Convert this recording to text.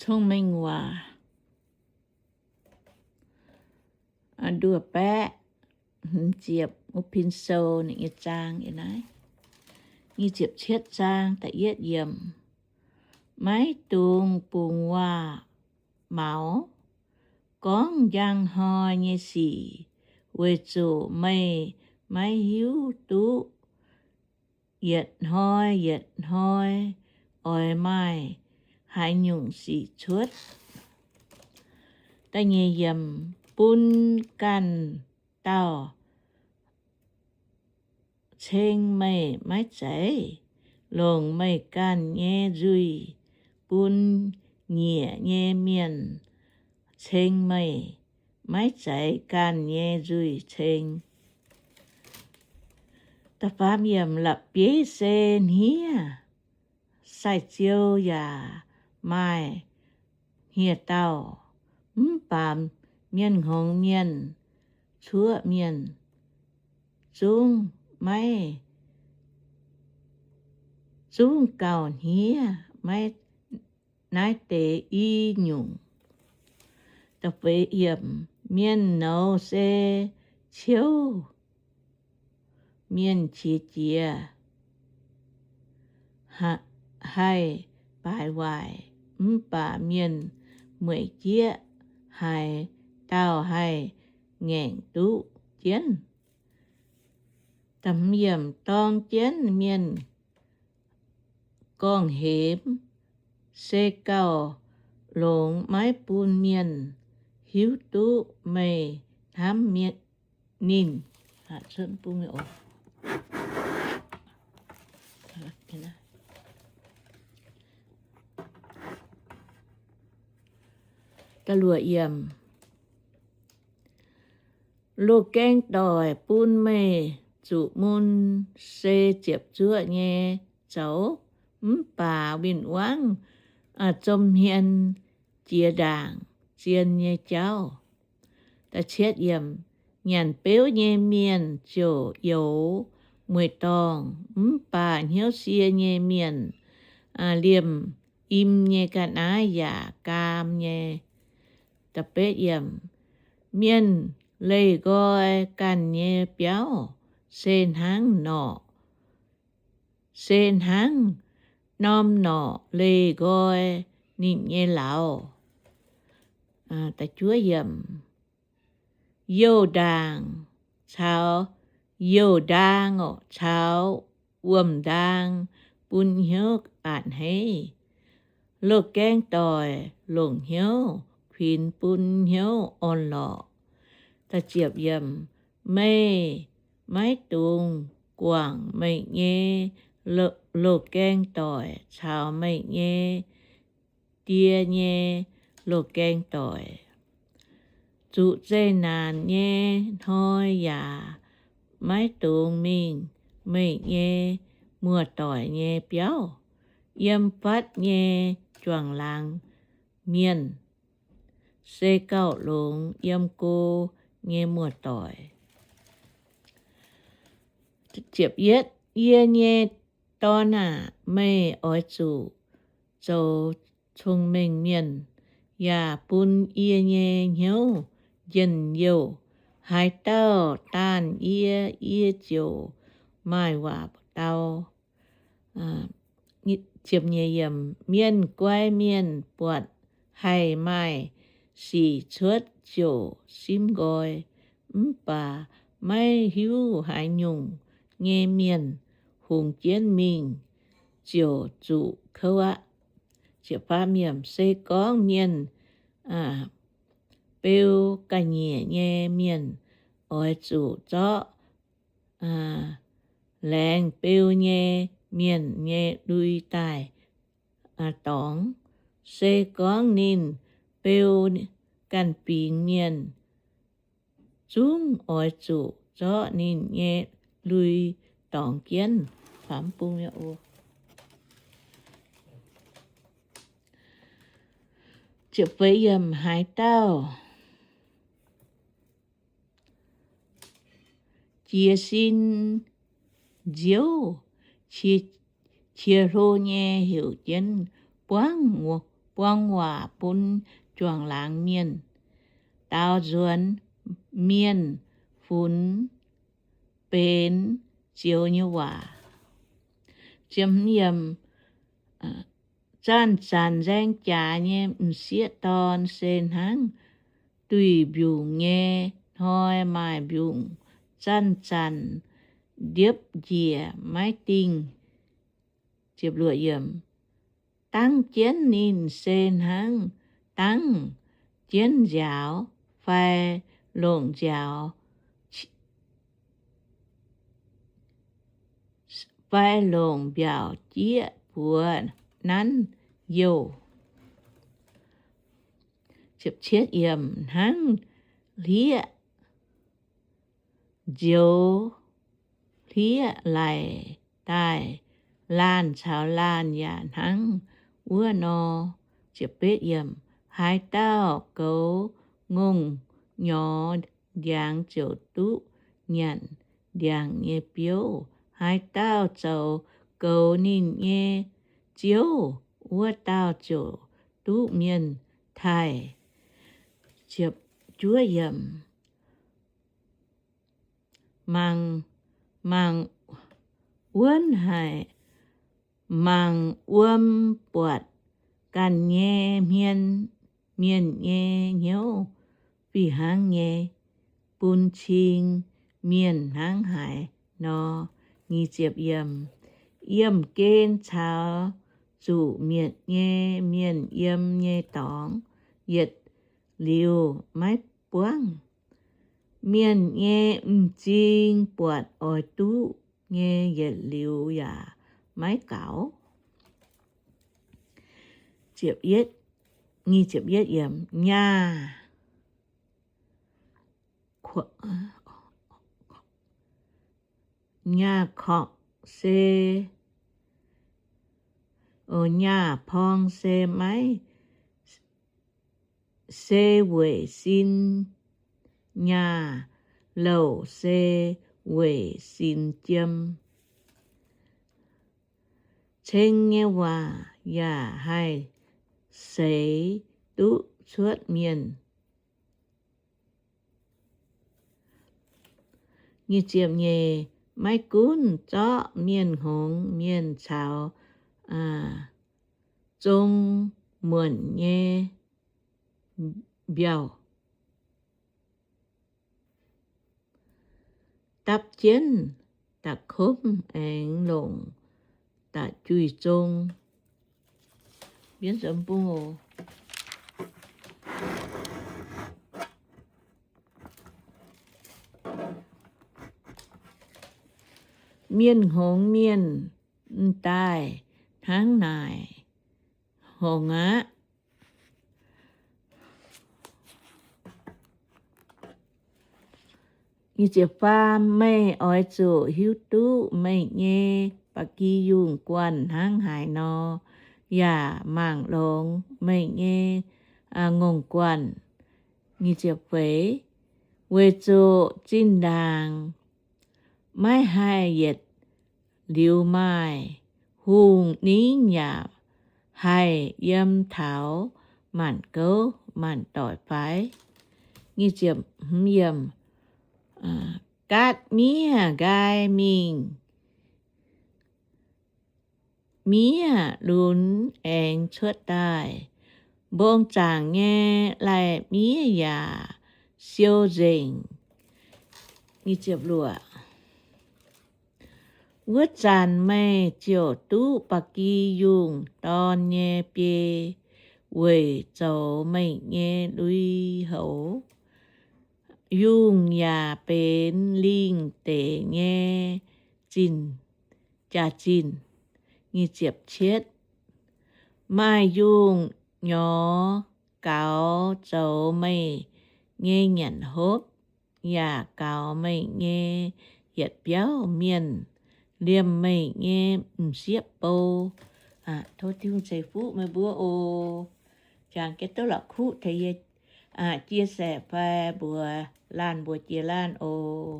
Cong-Mengh Waac, nduov baeqv, hmz ziepc, wuov pin sou ninh nyei zaang yiem naaiv. Nyic ziepc cietv zaang da'yietv yiemc. Maiv dungx bungx waac-maux gorngv njang hnoi nyei sic, weic zuqc meih maiv hiuv duqv yietc hnoi yietc hnoi oix maaih haaix nyungc sic cuotv. Da'nyeic yiemc. Bun ganh dauh ceng meih maiv zeiz longc meih ganh nyei nzuih bun nyiec nyei mienh ceng meih, maiv zeiz ganh nyei nzuih ceng. Da'faam yiemc. La'bieiv se hniev, sai-ziou yaac maaih hniev-daauh, mv baac mienh hngongx mienh cuoqv mienh zungv maiv, zungv gauh hniev maiv naaiv deix i nyungc. Da'feix yiemc. Mienh nouz se ciouv mienh qiex jiez, ha- haih baaix waaic, mv baac mienh mueic jieqv haaix dauh haih ngaengc duqv jienv. Da'hmz yiemc. Dorng jienv mienh gorngv-hemx se gauh longx maiv bun mienh hiuv duqv meih hnamv mienh, ninh. Da'luoqc yiemc. Loz-gaeng doic bun meih zuqc mun se ziepc zuoqv nyei zoux, mv baac win-wangv zom hmien jiex ndaangc zien nyei jauv. Da'cietv yiemc. Nyanc beuv nyei mienh ziouc youx mueiz-dorngh, mv baac hnyouv sie nyei mienh liemh im nyei ga'naaiv yaac gaam nyei. Da'betv yiemc. Mienh leih nqoi ganh nyei biauv se hnangv norqc, se hnangv norm norqc leih nqoi ninh nyei lauz. Da'juov yiemc. Youh ndaangc caux, youh ndaang caux wuom-ndaang bun hnyouv a'hneiv. Loz-gaeng doic longc hnyouv kuinx bun hnyouv orn-lorqc. Da'ziepc yiemc. Meih maiv dungx guangc meih nyei lo- loz-gaeng doic caux meih nyei die nyei loz-gaeng doic. Zuqc zeqc naanc nyei hnoi yaac maiv dungx mingh meih nyei muoz-doic nyei biauv. Yiem fatv nyei juangc laangz mienh se gauh longx yiem go nyei muoz-doic. Yie nyei dorn aah! Meih oix zuqc zoux cong-mengh mienh, yaac bun yie nyei hnyouv njien-youh. Haaix dauh daanh yie, yie ziouc maaih waac dau. Mienh guai mienh buatc haih maaih sic cuotv ziouc simv nqoi, mv baac maiv hiuv haaix nyungc nyei mienh hungx jienv mingh ziouc zuqc kouv aqv. Se gorngv mienh beu ga'nyiec nyei mienh oix zuqc zorqv laengz beu nyei mienh nyei lui daaih dorngx. Se gorngv ninh beu ganh fingx mienh, zungv oix zuqc zorqv ninh nyei lui dorngx jienv. Haaix dauh jiez sin nziouv, qiex hlo nyei heuc jienv buangv buang waac bun juangc laangz mienh, daaux nzuonx mienh funx benx zioux nyei waac. Zanc-zanc nzaeng jaax nyei m'sieqv dorn se hnangv duih mbiungc nyei hnoi maaih mbiungc zanc-zanc ndiepv njiec maiv dingh. Dangv jienv ninh se hnangv dangv jienv nziaaux fai longc nziaaux fai longc mbiaauc jieqv buoz nanv youh. Hnangv hlieqv nzioux hlieqv laic daaih, laanh caux laanh yaac hnangv wuov nor. Haaix dauh goux ngongh nyorx ndiangx ziouc duqv nyanc ndiangx nyei biouv. Haaix dauh zoux goux ninh nyei ziouv, wuov dauh ziouc duqv mienh taaih. Mangc, mangc wuonv haic, mangc wuom buatc ganh nyei hmien, mienh nyei hnyouv fih hnangv nyei, bun cing mienh hnangv haaix nor. Yiemh gen caux zuqc mietc nyei mienh yiem nyei dorngx yietc liuz maiv buangv. Mienh nyei m'zing buatc oix duqv nyei yietc liuz yaac maiv gaux. Nyaah, nyaah korngc se, nyaah porng se maiv se weic sin. Nyaah louc se weic sin jiem. Ceng nyei waac yaac haih seix duqv cuotv mienh. Maiv gunv zorqv mienh hngongx mienh caux zong muonc nyei mbiauh dapv jienv da'komv aengx longc da'juih zong. Mienh hngongx mienh m'daaih hnangv naaic horngh aqv. Meih oix zuqc hiuv duqv meih nyei ba'gi yungh guanh hnangv haaix nor, yaac mangc longx meih nyei ngongh guanh. Weic zuqc zinh ndaangc maiv haih yietc liuz maaih, hungh ningv yaac haih yiem taux maanc gouv maanc doic fai? Gaatv miev nqaai mingh, miev lunx aengx cuotv daaih. Mbong zaangc nyei lai-miev yaac siou nzengc. Wuov zanc meih ziouc duqv ba'gi yungh dorn nyei biei weic zoux meih nyei lui-houx. Yungh yaac benx lingh deic nyei jaax-zinh. Maaih yungh nyorx gaux zoux meih nyei nyanc hopv, yaac gaux meih nyei yietc biauv mienh, liemh meih nyei m'sieqv bou. Tov Tin-Hungh ceix fuqv meih mbuo oc. Jangx jienv duqv la'kuqv tengx yie chia sẻ fai mbuox laanh mbuox jiex laanh oc.